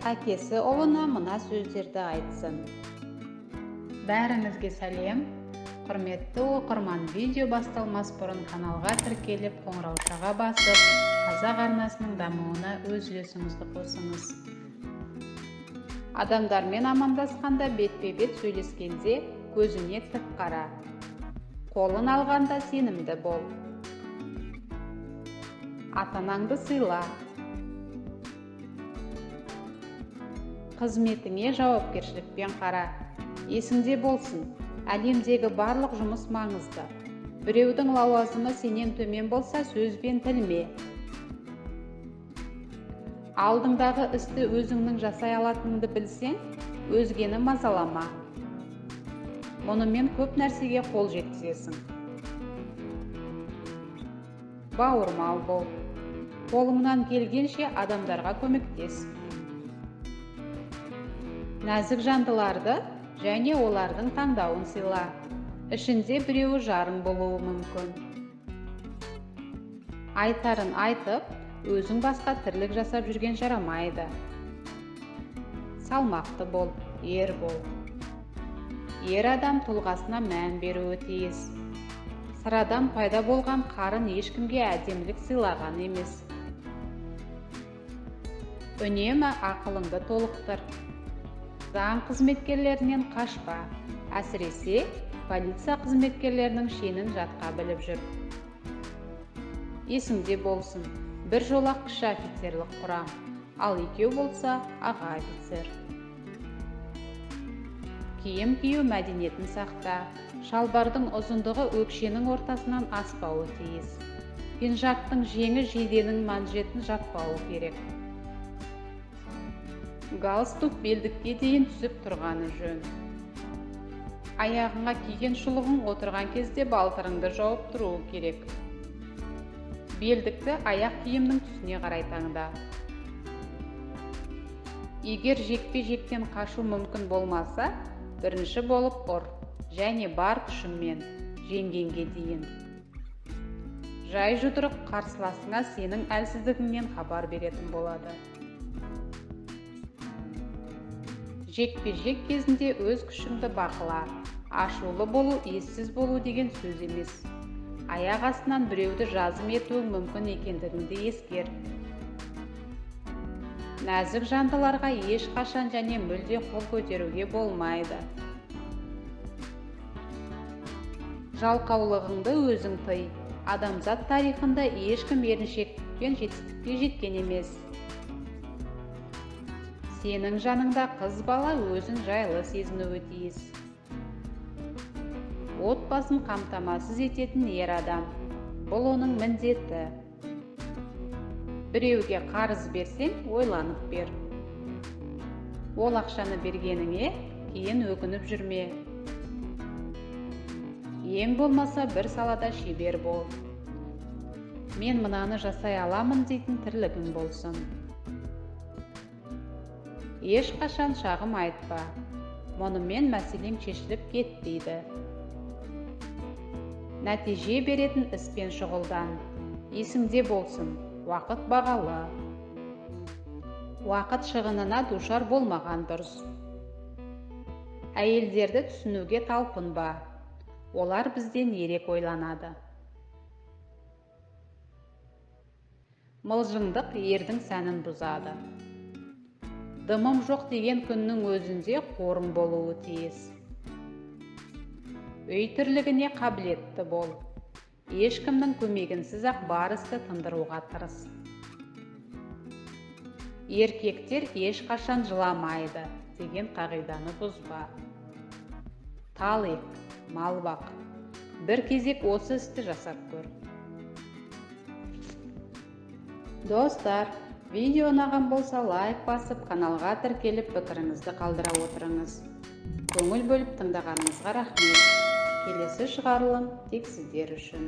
Әкесі ұлына мына сөздерді айтсын. Бәріңізге сәлем. Құрметті оқырман, видео басталмас бұрын каналға тіркеліп, қоңыраушаға басып, Қазақ арнасының дамуына өз үлесіңізді қосыңыз. Адамдармен амандасқанда, бетпе-бет сөйлескенде көзіне тік қара. Қолын алғанда сенімді бол. Ата-анаңды сыйла. Қызметіңе жауапкершілікпен қара. Есіңде болсын, әлемдегі барлық жұмыс маңызды. Біреудің лауазымы сенен төмен болса, сөзбен тілме. Алдыңдағы істі өзіңнің жасай алатыныңды білсең, өзгені мазалама. Мұнымен көп нәрсеге қол жеткізесің. Бауырмал бол. Қолыңнан келгенше адамдарға көмектес. Нәзік жандыларды және олардың таңдауын сыйла. Ішінде біреуі жарың болуы мүмкін. Айтарын айтып, өзің басқа тірлік жасап жүрген жарамайды. Салмақты бол, ер бол. Ер адам тұлғасына мән беруі тиіс. Сырадан пайда болған қарын ешкімге әдемілік сыйлаған емес. Үнемі ақылыңды толықтыр. Заң қызметкерлерінен қашпа, әсіресе полиция қызметкерлерінің шенін жатқа біліп жүр. Есіңде болсын, бір жолақ кіші офицерлік құрам, ал екеу болса аға офицер. Киім кию мәдениетін сақта. Шалбардың ұзындығы өкшенің ортасынан аспауы тиіс. Пинжактың жеңі жейденің манжетін жаппауы керек. Галстук белдікке дейін түсіп тұрғаны жөн. Аяғыңа киген шұлығың отырған кезде балтырыңды жауып тұруы керек. Белдікті аяқ киімнің түсіне қарай таңда. Егер жекпе-жектен қашу мүмкін болмаса, бірінші болып ұр, және бар күшіңмен, жеңгенге дейін. Жай жұдырық қарсыласыңа сенің әлсіздігіңнен хабар беретін болады. Жекпе-жек кезінде өз күшіңді бақыла. Ашулы болу, ессіз болу деген сөз емес. Аяқ астынан біреуді жазым етуің мүмкін екендігіңді ескер. Нәзік жандыларға ешқашан және мүлде қол көтеруге болмайды. Жалқаулығыңды өзің тый. Адамзат тарихында ешкім еріншектікпен жетістікке жеткен емес. Сенің жаныңда қыз бала өзін жайлы сезінуі тиіс. Отбасын қамтамасыз ететін ер адам. Бұл оның міндеті. Біреуге қарыз берсең, ойланып бер. Ол ақшаны бергеніңе кейін өкініп жүрме. Ең болмаса бір салада шебер бол. Мен мынаны жасай аламын дейтін тірлігің болсын. Ешқашан шағым айтпа. Мұнымен мәселең шешіліп кетпейді. Нәтиже беретін іспен шұғылдан. Есіңде болсын, уақыт бағалы. Уақыт шығынына душар болмаған дұрыс. Әйелдерді түсінуге талпынба. Олар бізден ерек ойланады. Мылжыңдық ердің сәнін бұзады. Дымым жоқ деген күннің өзінде қорың болуы тиіс. Үй тірлігіне қабілетті бол. Ешкімнің көмегінсіз-ақ бар істі тындыруға тырыс. Еркектер ешқашан жыламайды деген қағиданы бұзба. Тал ек, мал бақ. Бір кезек осы істі жасап көр. Достар, видео ұнаған болса лайк басып, каналға тіркеліп, пікіріңізді қалдыра отырыңыз. Көңіл бөліп тыңдағаныңызға рахмет. Келесі шығарылым тек сіздер үшін.